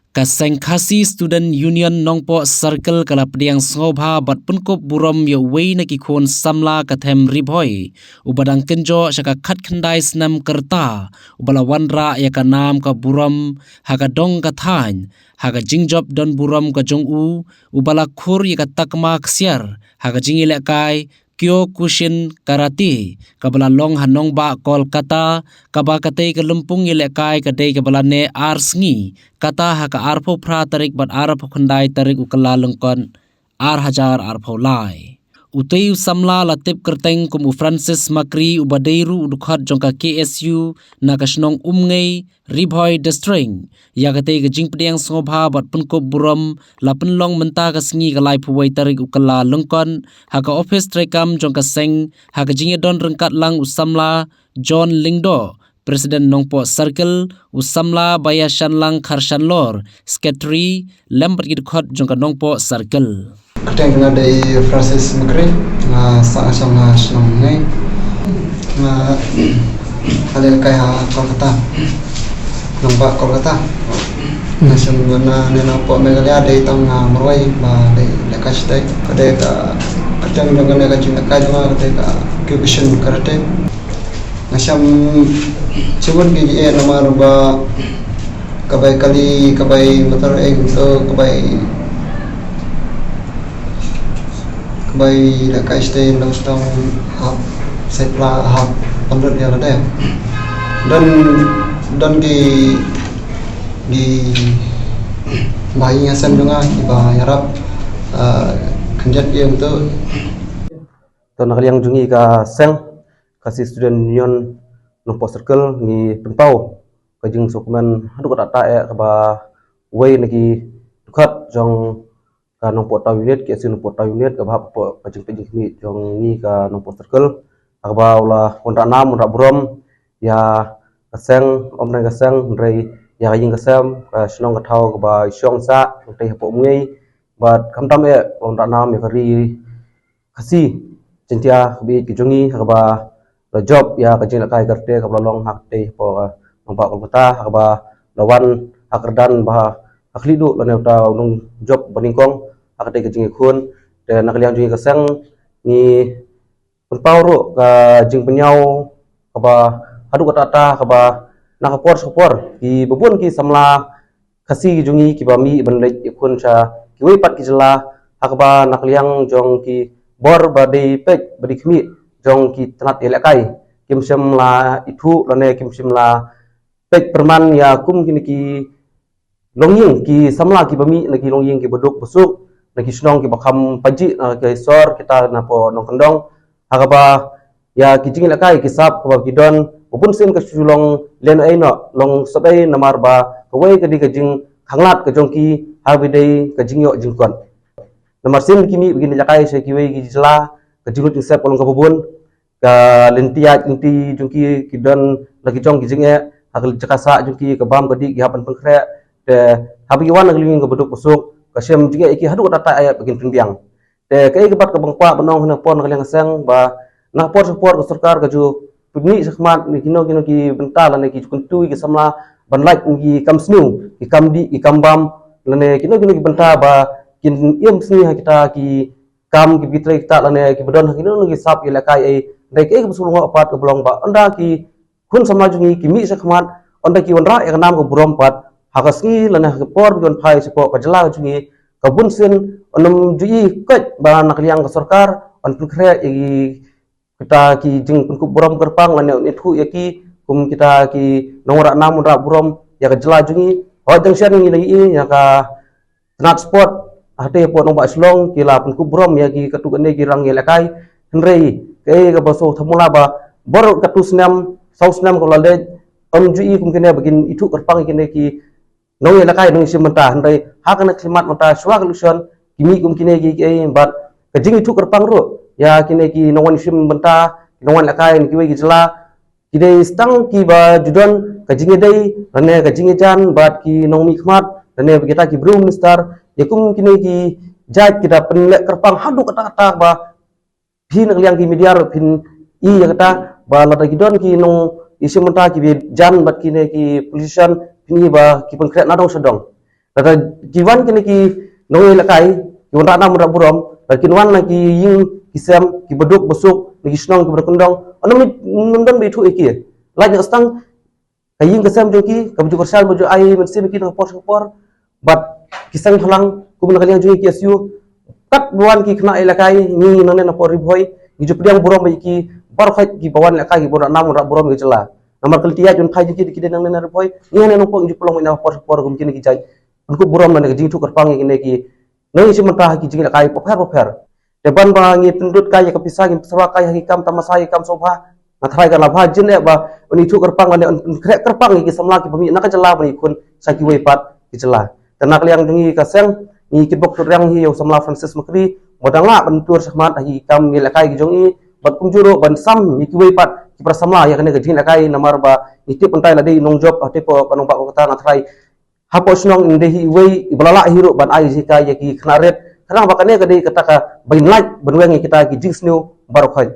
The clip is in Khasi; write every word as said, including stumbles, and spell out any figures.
Ka Seng Khasi Student Union Nongpoh Circle ka la pdiang sngewbha bad pynkup burom ïa uwei na ki khun samla ka them Ri Bhoi, uba dang kynjoh sha ka khatkhyndai snem ka rta, uba la wanrah ïa ka nam ka burom ha ka dong ka thaiñ ha ka jingjop don burom ka jong u, uba la khur ïa ka takma ksiar ha ka jingïalehkai Kyokushin Karate, kaba la long ha nongbah Kolkata, kaba katei ka lympung ïalehkai ka dei kaba la neh ar sngi, kata ha ka arphew phra tarik bad arphew khyndai tarik u Kyllalyngkot ar hajar arphew lai. Utei u samla la tip kyrteng kum u Francis Makri, uba dei ruh u dkhot jong ka K S U na ka shnong Umngei, Ri Bhoi District. Ïa katei ka jingpdiang sngewbha bad pynkup burom la pynlong mynta ka sngi ka laiphew wei tarik u Kyllalyngkot, ha ka ophis treikam jong ka seng, ha ka jingïadon ryngkat lang u samla John Lyngdoh, President Nongpoh Circle, u samla Baiashanlang Kharshanlor, Secretary, lem bad ki dkhot jong ka Nongpoh Circle. Kyrteng nga dei Francis Makri, nga sah shong ha shnong Umngei. Nga lehkai ha Kolkata. Nongbah Kolkata. Nga shong na ne na poh Meghalaya dei tang nga marwei ba dei lehkai shatei. Ka dei ka kyrteng jong kane ka jinglehkai jong nga ka dei ka Kyokushin Karate. Nga shong shibun ki eh namar ba ka bai kali, ka bai motor, eh, so ka bai, ka bai lehkai shatei, long stone, hap, setla, hap, pandut ïa lade. Don, don ki, ki ba ïa sem jong nga, ki ba ïarap, ah, khyndiat ïa to. To na ka liang jong ngi ka seng, Khasi Student Union Nongpoh Circle, ngi pynpaw ka jingsngewkmen haduh katta katta eh kaba uwei na ki dkhot jong ka Nongpoh Town Unit, K S U Nongpoh Town Unit, kaba hap hapoh ka jingpeit jingkhmih jong ngi ka Nongpoh Circle, ha kaba u la wanrah nam wanrah burom ïa ka seng, ym tang ka seng, hynrei ïa ka ïing ka sem, ka shnong ka thaw kaba i shong sah, hangtei hapoh Umngei, bad khamtam eh wanrah nam ïa ka ri Khasi Jaiñtia kaba ïeit ka jong ngi, ha kaba la jop ïa ka jinglehkai karate kaba la long ha katei hapoh, eh, nongbah Kolkata, ha kaba la wan ha ka kyrdan ba ha khlieh duh lane uta u nongjop ba nyngkong ha katei ka jingïakhun. Te na ka liang jong ngi ka seng ngi pynpaw ruh ka jingpynïaw kaba haduh katta katta, kaba na ka por sha ka por kiba bun ki samla Khasi ki jong ngi kiba mih ban leit ïakhun sha kiwei pat ki jylla, ha kaba na ka liang jong ki bor ba dei peit ba dei khmih jong ki tnat ïalehkai, kim shym la ithuh lane kim shym la peit pyrman ïa kum kine ki longïing, ki samla kiba mih na ki longïing kiba duk ba suk, na ki shnong kiba kham pajih na ki sor kita na poh nongkyndong, ha kaba ïa ki jingïalehkai ki sap kaba ki don, ba bun sien ka shu long lehnohei noh, long sotei namar ba kawei ka dei ka jingkhanglad ka jong ki ha kaba dei ka jingïoh jingkot. Namar sien ki mih ba kin ïalehkai sha kiwei ki jylla, ka jinglut jingsep ka long kaba bun, ka lynti ïaid lynti jong ki ki don la ki jong ki jingeh, ha ka jaka sah jong ki ka bam ka dih ki hap ban pynkhreh. Te haba ki wan na ka longïing kaba duk ba suk, ka shem jingeh ïa ki haduh katta katta eh ba kin pynbiang. Te kaei kaba nga kwah ban ong ha kane ka por na ka liang ka seng ba na ka por sha ka por ka sorkar ka ju pynmih shakhmat ïa kino kino ki bynta lane ki ju kyntu ïa ki samla ban lait ïa ki kam sniew, ki kam dih, ki kam bam, lane kino kino ki bynta ba kin im sngi ha kita ki kam kiba trei kita lane kiba don ha kino kino ki sap ïalehkai. Hynrei kaei kaba sngewlyngngoh pat kaba long ba ynda ki khun samla jong ngi ki mih shakhmat, ynda ki wanrah ïa ka nam ka burom pat ha ka sngi lane ha ka por ba ki wan phai shapoh ka jylla ka jong ngi, ka bun sien ym ju i koit ba na ka liang ka sorkar yn pynkhreh ïa kita ki jingpynkup burom kyrpang lane yn ithuh ïa ki kum kita ki nongwanrah nam wanrah burom ïa ka jylla jong ngi. Hooid, dang shen ngi la ïohi ïa ka tnat sport hatei hapoh nongbah Shillong ki la pynkup burom ïa ki katto katne ki rang ïalehkai. Hynrei kaei kaba sngewthuh mula ba bor katto snem, saw snem kaba la leit, ym ju i kum kine ba kin ithuh kyrpang ïa kine ki nongïalehkai, nongïashim bynta. Hynrei ha kane ka khlieh mynta shuwa ka election ki mih kum kine ki, ki, bad ka jingithuh kyrpang ruh ïa kine ki nongwan shim bynta, ki nongwan ïalehkai na kiwei ki jylla, ki dei tang kiba ju don ka jingïadei lane ka jingïajan bad ki nongmihkhmat lane ba kita ki briew minister. Ïa kum kine ki jait ki da pynleh kyrpang haduh katta katta ba phi na ka liang ki media ruh phin i ïa kata ba lada ki don ki nongïashim bynta kiba jan bad kine ki politician, phin i ba ki pynkhreh na dong sha dong. Lada ki wan kine ki nongïalehkai, ki wanrah nam wanrah burom, lada kin wan na ki ïing ki sem, ki baduk basuk, na ki shnong ki bakyndong, ym don ba ithuh ïa ki. Lait na ka stang ka ïing ka sem jong ki, ka bajur ka shan bajur ai mynsiem ïa ki na ka por sha ka por. Bad ki seng bhalang, kum na ka liang jong ki S U, katba wan ki khynnah ïalehkai, ngi nangne na Ri Bhoi, ngi ju pdiang burom ïa ki baroh khoit kiba wan ïalehkai, kiba wanrah nam wanrah burom ïa ka jylla. Namar ka lynti ïaid jong ki, ki dei nangne na Ri Bhoi, ngi hangne Nongpoh ngi ju pynlong ïa na ka por sha ka por kum kine ki jait. Ngi kup burom na ka jingïathuh kyrpang ïa kine ki nongïashim bynta ha ki jingïalehkai bapher bapher. Te ban ba ngi pynlut kai ïa ka pisa, ngi pynsawa kai ha ki kam tamasa, ki kam sngewbha, nga tharai kan la bha jin eh ba un ithuh kyrpang lane un pynkhreh kyrpang ïa ki samla kiba mih na ka jylla ban ïakhun sha kiwei pat ki jylla. Te na ka liang jong ngi ka seng, ngi kitbok kitrwiang hi ïa u samla Francis Makri, ba dang lah ban tur shakhmat ha ki kam ïalehkai ki jong i, bad kumjuh ruh ban sam ïa kiwei pat ki para samla ïa kane ka jingïalehkai, namar ba ngi tip mynta i la dei nongjop ha te, ba nongbah Kolkata, nga tharai hapoh shnong in dei hi iwei iba la lah hi ruh ban ai jinghikai ïa ki khynnah rit. Khnang ba kane ka dei kata kaba ngin lait ban weng ïa kita ki jingsniew baroh khoit.